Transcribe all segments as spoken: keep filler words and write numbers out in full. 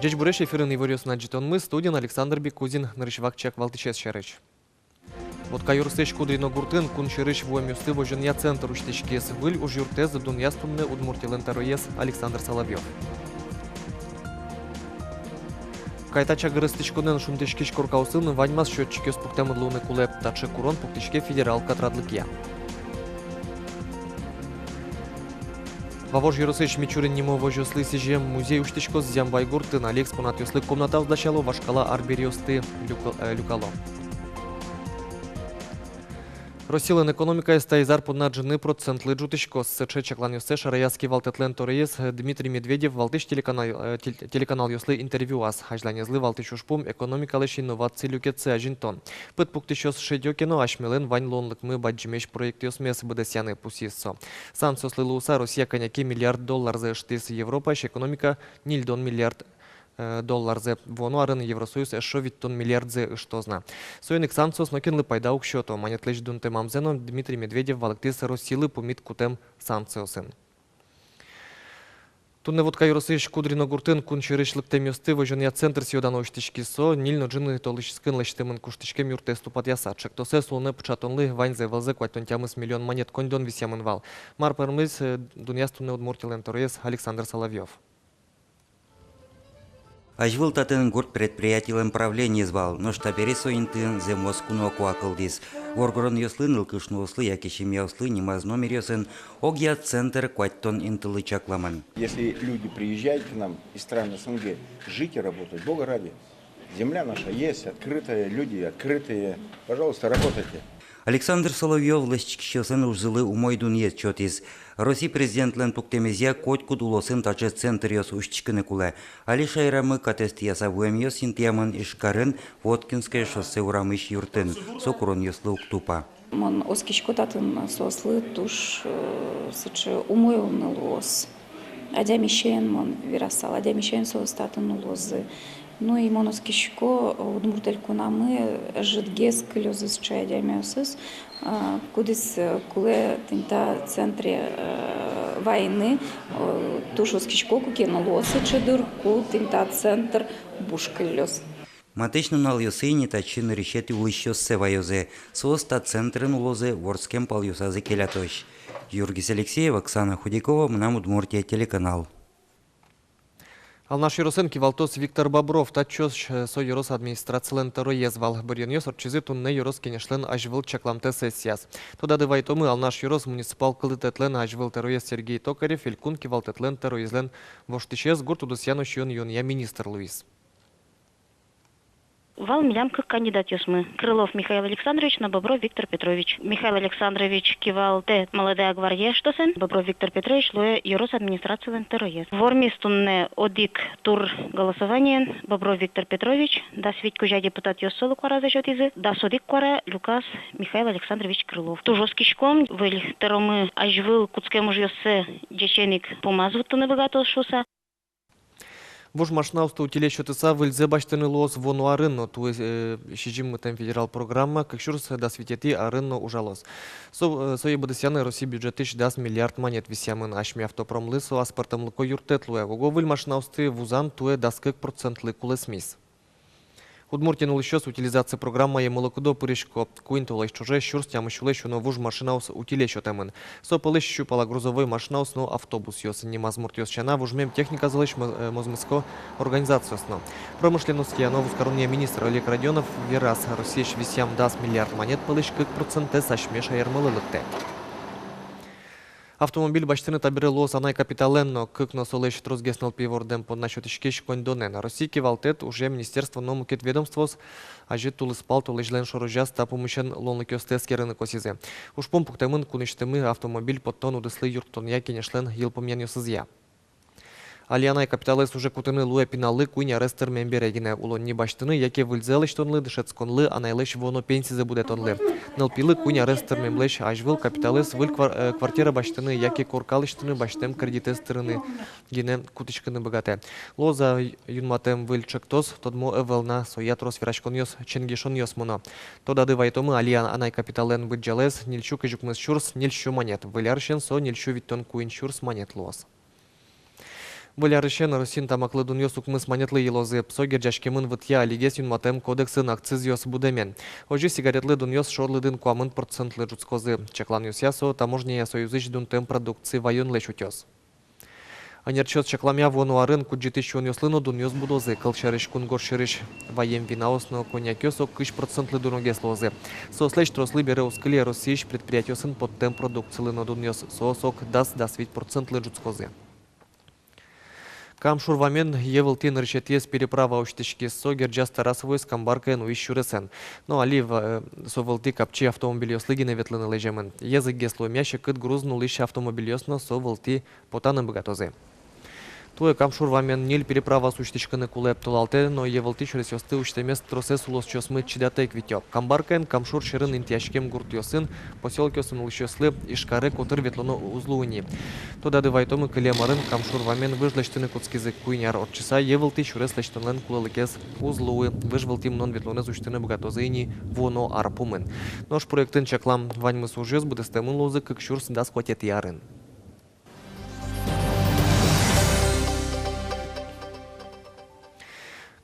Ӟечбуресь! Эфирын иворъёсын адӟытонмы, студиын Александр Бекузин. Нырысь вакчияк валтӥсез сярысь. Вотка ёросысь Кудрино гуртын кун сьӧрысь вуэмъёсты возёнъя центр усьтӥськиз. Выль ужъюртэз дунъяз туннэ Удмуртилэн тӧроез Александр Соловьёв. Кайтача гырыстӥськонэн шунтӥськись коркаосын ваньмаз счётчикъёс пуктэмын луыны кулэ. Таӵе курон пуктӥське федерал катрадлыкъя. Вавож ёросысь Мичурин нимо возёслы сӥзем музей усьтӥськоз Зямбайгуртын. Али экспонатъёслы комнатаос дасяло, вашкала арбериосты люк-, э, люкало. Россилэн экономикаез таиз ар понна ӝыны процентлы ӝутӥськоз. Сыӵе чакланъёссэ шараяз кивалтэтлэн тӧроез Дмитрий Медведев валтӥсь телеканал-, э, тел-, телеканалъёслы интервьюаз. Азьланезлы валтӥсь ужпум — экономикалэсь инноваци люкетсэ азинтон. Пыдпуктӥсьёс шедё ке но, асьмелэн вань луонлыкмы бадӟымесь проектъёсмес быдэсъяны, пусйиз со. Санкциослы луыса, Россия кӧня ке миллиард долларзэ ыштӥз, Европаысь экономика ньыльдон миллиард, э, долларзэ. Вуоно арын Евросоюз эшшо витьтон миллиардзэ ыштоз на. Соин ик санкциос нокинлы пайда уг сёто. Манетлэсь дунтэмамзэ но Дмитрий Медведев валэктӥз Россилы пумит кутэм санкциосын. Туннэ Вотка ёросысь Кудрино гуртын кун сьӧрысь лыктэмъёсты возёнъя центр сӥё-дано усьтӥськиз. Со ньыль но ӝыны толэзьскын лэсьтэмын куштӥськем юртэз тупатъяса. Чектосэз улонэ пыӵатонлы ваньзэ вылзэ куатьтон тямыс миллион манет коньдон висъямын вал. Мар пӧрмиз, э, дунъяз туннэ Удмуртилэн тӧроез Александр Соловьёв. Азьвыл татын гурт предприятилэн правлениез вал, нош табере со интыын зэмос куно куа кылдӥз. Воргоронъёслы, нылкышноослы яке семьяослы нимаз номеръёсын огъя центр куатьтон интылы чакламын. Если люди приезжают к нам из стран СНГ жить и работать, Бога ради, земля наша есть, открытая, люди открытые, пожалуйста, работайте. Александр Соловьёв лэсьтӥськисьёслэн ужзылы умой дунъет сётӥз. Россия президентлэн пуктэмезъя, котькуд улосын таӵе центръёс усьтӥськыны кулэ. Али шаерамы катэз тӥяса вуэмъёс интыямын Ижкарын, Воткинское шоссе урамысь юртын. Со куронъёслы уг тупа. Мон оскисько, татын соослы туж, э, сыӵе умой улыны луоз. Адямиысен, мон верасал, адямиысен соос татын улозы. Ну и мон оскисько, Удмурт Элькунамы ӧжытгес кылёзы сыӵе адямиосыз, а, кудӥз, э, кулэ тӥни та центре, э, вайыны, э, туж оскисько, куке но луоз сыӵе дыр, ку тӥни та центр буш кыллёз. Матысь нуналъёсы ини татчы нырысетӥ улӥсьёссэ ваёзы. Соос та центрын улозы вордскем палъёсазы келятозь. Юргис Алексеев, Оксана Худякова, «Мынам Удмуртие» телеканал. Алнаш ёросэн кивалтоз Виктор Бобров. Татчозь, э, со ёрос администрацилэн тӧроез вал. Быръёнъёс ортчизы туннэ ёрос кенешлэн азьвыл чакламтэ сессияз. Тодады вайытомы, Алнаш ёрос муниципал кылдытэтлэн азьвыл тӧроез Сергей Токарев Элькун кивалтэтлэн тӧроезлэн воштӥсез, гурт удысъя но сиён-юонъя министр луиз. Вал милям кык кандидатъёсмы: Крылов Михаил Александрович но Бобров Виктор Петрович. Михаил Александрович кивалтэ «Молодая гвардия» эштосэн, Бобров Виктор Петрович луэ ёрос администрацилэн тӧроез. Вормиз туннэ одӥг тур голосованиен. Бобров Виктор Петрович дас вить кузя депутатъёс солы куаразэ сётӥзы, дас одӥг куара люказ Михаил Александрович Крылов. Туж оскиськом, выль тӧромы азьвыл кутскем ужъёссэ ӟечен ик пумаз вуттыны быгатоз шуыса. Вуж машинаосты утиле сётыса выльзэ басьтыны луоз вуоно арын но. Туэ, э, сизьыммытэм федерал программа кык сюрс дас витетӥ арын но ужалоз. Со, э, сое быдэсъяны Россия бюджетысь дас миллиард манет висъямын. Асьме автопромлы со аспӧртэмлыко юрттэт луэ. Уго выль машинаосты вузан туэ дас кык процентлы кулэсмиз. Удмуртиын улӥсьёс утилизация программае мылокыдо пырисько. Куинь толэзь ӵоже сюрс тямыс сюлэсь уно вуж машинаос утиле сётэмын. Со пӧлысь сю пала грузовой машинаос но автобусъёс. Нимаз муртъёс сяна, вужмем техниказылэсь мо-, э, мозмытско организациос но. Промышленностья но вузкаронъя министр Олег Родионов вераз, Россиысь висъям дас миллиард манет пӧлысь кык процентэз асьме шаермылы лыктэ. Автомобиль басьтыны табере луоз анай капиталэн но, кык но солэсь тросгес нылпи вордэм понна сётӥськись коньдонэн. Россия кивалтэт, ужъя министерство но мукет ведомствоос азьыт тулыспал толэзьлэн шорозяз та пумысен луонлыкъёсты эскерыны косӥзы. Ужпум пуктэмын кунысьтымы автомобиль поттон удыслы юрттонъя кенешлэн йылпумъянъёсызъя. Али анай капиталэз уже кутыны луэ пиналлы куинь арес тырмем бере гинэ. Улонни басьтыны яке выльзэ лэсьтонлы, дышетсконлы, анайлэсь вуоно пенсизэ будэтонлы. Нылпилы куинь арес тырмемлэсь азьвыл капиталэз выль квар-, э, квартира басьтыны яке корка лэсьтыны басьтэм кредитэз тырыны гинэ кутӥськыны быгатэ. Луоз-а юнматэм выль чектос, тодмо ӧвӧл на, соя трос вераськонъёс, ченгешонъёс мыно. Тодады вайытомы, али ан-, анай капиталлэн быдӟалаез ньыльсю кызь укмыс сюрс ньыльсю манет, выль арысен со ньыльсю витьтон куинь сюрс манет луоз. Выль арысен Россиын тамаклы дунъёс укмыс манетлы йылозы. Со герӟаськемын вытъя алигес юнматэм кодексын акцизъёс будэмен. Озьы сигаретлы дунъёс шорлыдын куамын процентлы ӝутскозы. Чакланъёсъя, со Таможняя союзысь дунтэм продукци ваёнлэсь утёз. Ӧнерчиос чакламъя, вуоно арын кудӟытӥсь сиёнъёслы но дунъёс будозы. Кылсярысь, кунгож сьӧрысь ваем винаос но коньякъёс ог кызь процентлы дуногес луозы. Соослэсь трослы бере оскыле Россиысь предприятиосын поттэм продукцилы но дунъёс. Соос ог дас-дас вить процентлы ӝутскозы. Кам шур вамен йӧ вылтӥ нырысетӥез переправа усьтӥськиз. Со герӟаз Тарасовоез Камбаркаен уись сюресэн. Но али ва-, э, со вылтӥ капчи автомобильёслы гинэ ветлыны лэземын. Йӧзэгес луэмъя, секыт груз нуллӥсь автомобильёс но со вылтӥ потаны быгатозы. Туэ Кам шур вамен ньыль переправаос усьтӥськыны кулэ. Толалтэ но йӧ вылтӥ сюресъёсты усьтэмез тросэз улосчиосмы чидатэк витё. Камбаркаен Кам шур сьӧрын интыяськем гуртъёсын, посёлокъёсын улӥсьёслы Ижкаре котыр ветлоно уз луы ни. Тодады вайытомы, кылем арын Кам шур вамен выж лэсьтыны кутскизы. Куинь ар ортчыса йӧ вылтӥ сюрес лэсьтонлэн кулэлыкез уз луы. Выж вылтӥ мынон-ветлонэз усьтыны быгатозы ини вуоно ар пумын. Нош проектын чаклам ваньмыз ужъёс быдэстэмын луозы кык сюрс дас куатетӥ арын.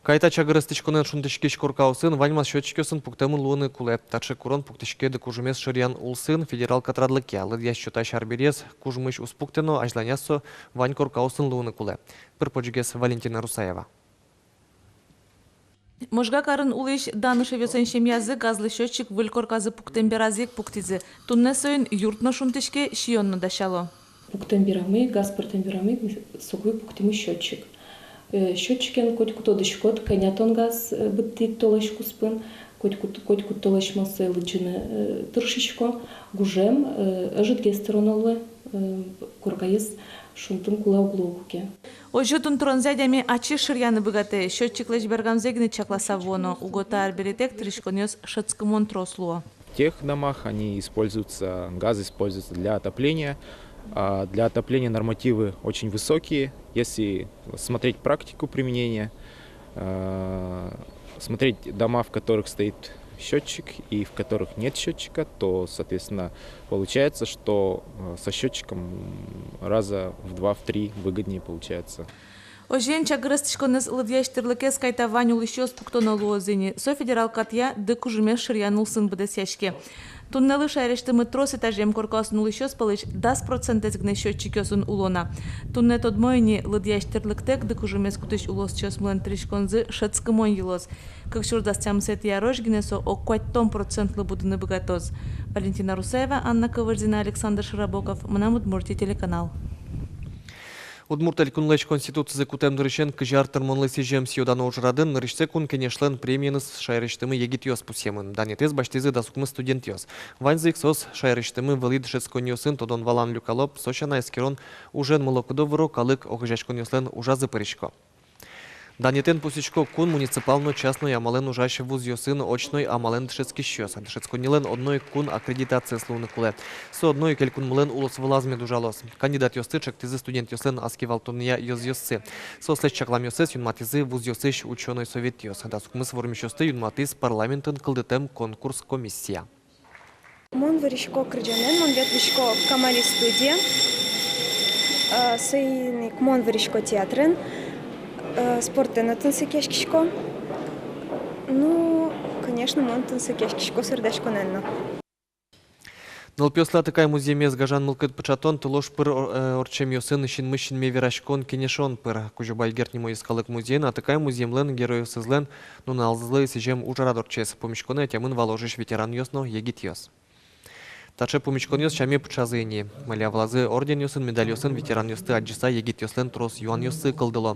Кайта чагыр эстӥськонэн шунтӥськись коркаосын ваньмаз счётчикъёсын пуктэмын луыны кулэ. Таӵе курон пуктӥське ды кужымез шыръян улсын федерал катрадлыкъя. Лыдъясь счётась арбериез кужмысь уз пуктэ но, азьланяз со вань коркаосын луыны кулэ. Пыр-почгес Валентина Русаева. Можга карын улӥсь Данышевъёслэн семьязы газлы счётчик выль корказы пуктэм беразы ик пуктӥзы. Туннэ соин юрт но шунтӥське, сиён но дасяло. Пуктэм берамы ик, газ пыртэм берамы ик ми соку ик пуктӥмы счётчик. Э, счётчикен котьку тодӥськод, кӧня тон газ, э, быдтӥд толэзь куспын, котьку, котьку толэзь мон сое лыдӟыны, э, тыршисько, гужем, э, ӧжытгес тыроно луэ, э, коркаез шунтыны кулэ уг луы куке. Озьы тун тыронзэ адями ачиз шыръяны быгатэ, счётчиклэсь бергамзэ гинэ чакласа вуоно, уго та арберитэк тыриськонъёс шӧдскымон трос луо. В тех домах они используются, газ используется для отопления. А для отопления нормативы очень высокие. Если смотреть практику применения, э, смотреть дома, в которых стоит счётчик и в которых нет счётчика, то, соответственно, получается, что, э, со счётчиком раза в два, в три выгоднее получается. Озьыен, чагыр эстӥськонэз лыдъясь тӥрлыкез кайта вань улӥсьёс пуктоно луозы ини. Со федерал катъя ды кужымез шыръян улсын быдэсъяське. Туннэлы шаерысьтымы трос этажъем коркаосын улӥсьёс пӧлысь дас процентэз гинэ счётчикъёсын уло на. Туннэ тодмо ини, лыдъясь тӥрлыктэк ды кужымез кутӥсь улосчиосмылэн тыриськонзы шӧдскымон йылоз. Кык сюрс дас тямысэтӥ арозь гинэ со ог куатьтон процентлы будыны быгатоз. Валентина Русаева, Анна Ковырзина, Александр Широбоков, «Мынам Удмуртие» телеканал. Удмурт Элькунлэсь Конституцизэ кутэм дырысен кызь ар тырмонлы сӥзем сӥё-дано ужрадын нырысьсэ Кун Кенешлэн премиеныз шаерысьтымы егитъёс пусъемын. Данэтэз басьтӥзы дас укмыс студентъёс. Ваньзы ик соос шаерысьтымы вылӥ дышетсконниосын тодон-валан люкало, со сяна эскерон ужен мылокыдо выро, калык огазеяськонъёслэн ужазы пырисько. Данэтэн пусйисько кун, муниципал но частной амалэн ужась вузъёсын очной амалэн дышетскисьёс. Дышетсконнилэн одно ик кун аккредитациез луыны кулэ. Со одно ик элькунмылэн улосвылаз мед ужалоз. Кандидатъёсты ӵектӥзы студентъёслэн аскивалтонъя ёзъёссы. Соослэсь чакламъёссэс юнматӥзы вузъёсысь учёной советъёс. Дас укмыс вормисьёсты юнматӥз парламентын кылдытэм конкурс комиссия. Мон вырисько кырӟанэн, мон ветлӥсько «Камали» студие. Э, соин ик мон вырисько театрын, э, спортэн но тунсыкъяськисько. Ну, конечно, мон тунсыкъяськисько суредаськонэн но. Нылпиослы атыкай музъемез гажан мылкыд пыӵатон тылож пыр ор-, э, ортчемъёсын синмысь синме вераськон, кенешон пыр. Кузебай Герд нимо йӧскалык музейын атыкай музъемлэн геройёсызлэн нуналзылы сӥзем ужрад ортчиз. Пумиськонэ ӧтемын вал ожысь ветеранъёс но егитъёс. Таӵе пумиськонъёс сяме пыӵазы ини. Мӧля вылазы орденъёсын, медальёсын ветеранъёсты адӟыса, егитъёслэн трос юанъёссы кылдыло.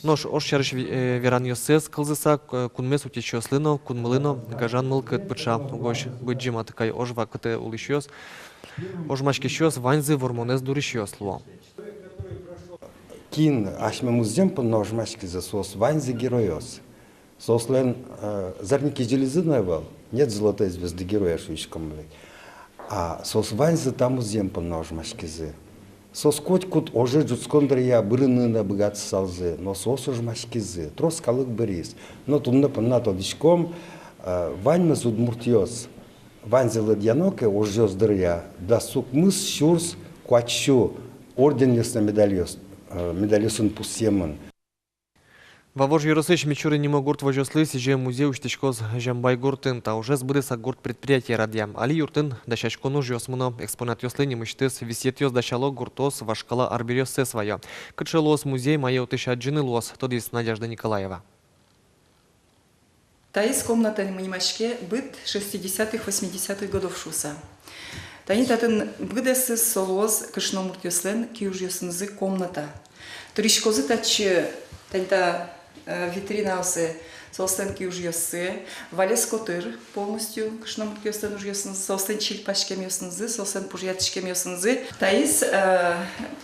Нош ож сярысь ве-, э, веранъёссэс кылзыса, к-, кунмес утисьёслы но, кунмылы но гажан мылкыд пыӵа. Угось быдӟым атыкай ож вакытэ улӥсьёс, ожмаськисьёс, ваньзы вормонэз дурисьёс луо. Кин асьме музъем понна ожмаськизы, соос ваньзы геройёс. Соослэн, э, зарни кизилизы но ӧвӧл, нет золотой звезды героя шуиськом ведь. А соос ваньзы та музъем понна ожмаськизы. Соос котькуд оже ӝутскон дыръя бырыны но быгатысалзы, но соос ожмаськизы, трос калык быриз. Но туннэ понна тодӥськом, э, ваньмыз удмуртъёс, ваньзэ лыдъяно ке ожъёс дыръя, дас укмыс сюрс куать сю орденъёс но медальёс э, медальёсын пусъемын. Вавож ёросысь Мичурин нимо гурт возёслы сӥзем музей усьтӥськоз Зямбайгуртын. Та ужез быдэсак гурт предприятие радъя. Али юртын дасяськон ужъёс мыно. Экспонатъёслы нимысьтыз висъетъёс дасяло, гуртоос вашкала арбериоссэс вайо. Кыӵе луоз музей, мае отысь адӟыны луоз, тодӥз Надежда Николаева. Таиз комната нимаське «Быт шестидесятых, восьмидесятых годов» шуыса. Тани татын быдэсыз со луоз кышномуртъёслэн киужъёсынызы комната. Тыриськозы татчы тани та, э, витринаосы соослэн киужъёссы, валес котыр полностью кышномуртъёслэн ужъёсынызы, соослэн чильпаськемъёсынызы, соослэн пужъятӥськемъёсынызы. Таиз, э,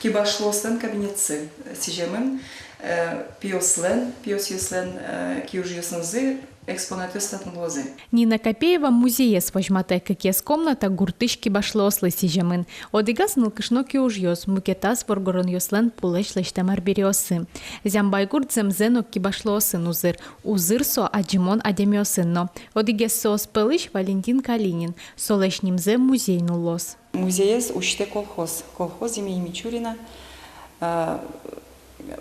кибашлыослэн кабинетсы сӥземын, э, пиослэн, пиосъёслэн, э, киужъёсынызы экспонатъёс татын луозы. Нина Копеева музеез возьматэ. Кыкез комната гуртысь кибашлыослы сӥземын. Одӥгаз нылкышно киужъёс, мукетаз воргоронъёслэн пулэсь лэсьтэм арбериоссы. Зямбайгурт зэмзэ но кибашлыосын узыр. Узыр со адӟымон адямиосын но. Одӥгез соос пӧлысь Валентин Калинин. Солэсь нимзэ музей нуллоз. Музеез усьтэ колхоз, колхоз имени Мичурина. А,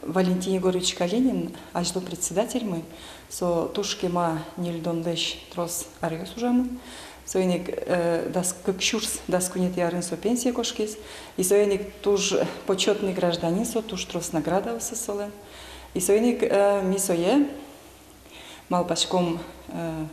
Валентин Егорович Калинин азьло председательмы, со туж кема, ньыльдонлэсь трос аръёс ужамын. Соин ик, э, дас, кык сюрс дас куинетӥ арын со пенсие кошкиз. И соин ик туж почётный гражданин со, туж трос наградаосы солэн. И соин ик, э, ми сое малпаськом, э,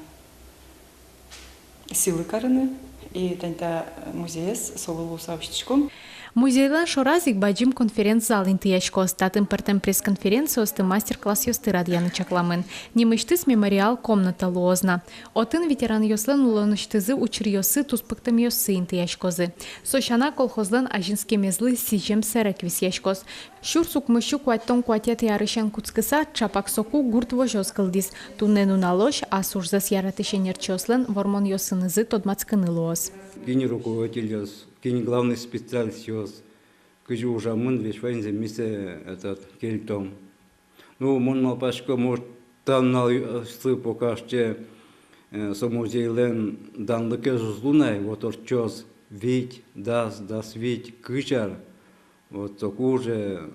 сӥлы карыны, и тани та музеез солы луыса усьтӥськом. Музейлэн шораз ик бадӟым конференц-зал интыяськоз. Татын пӧртэм пресс-конференциосты, мастер-классъёсты радъяны чакламын. Нимысьтыз мемориал комната луоз на. Отын ветеранъёслэн улонысьтызы учыръёссы, туспуктэмъёссы интыяськозы. Со сяна, колхозлэн азинскемезлы сӥзем сэрег висъяськоз. Сюрс укмыссю куатьтон куатетӥ арысен кутскыса, чапак соку гурт возёс кылдӥз. Туннэ нуналозь ас ужзэс яратӥсь ӧнерчиослэн вормонъёсынызы тодматскыны луоз. Кин руководительёс, кин главный специалистъёс, кызьы ужамын, весь ваньзэ ми сое, этот, кельтом. Ну, мон малпасько, может, та нуналъёсы пока что, э, со музейлэн данлыкез уз луы на, вот ортчоз вить, дас, дас вить, кызь ар. Вот соку уже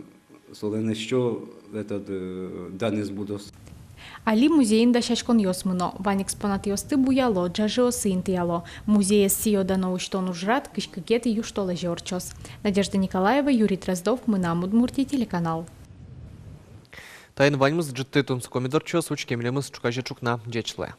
солэн ещё этот, э, данэз будоз. Али музейын дасяськонъёс мыно, вань экспонатъёсты буяло, ӝажыосы интыяло. Музеез сӥё-дано усьтон ужрад кызь кыкетӥ южтолэзе ортчоз. Надежда Николаева, Юрий Дроздов, «Мынам Удмуртие» телеканал. Таин ваньмыз. Ӝытты тунсыко мед ортчоз, учке милемыз ӵуказе ӵукна. Ӟеч луэ.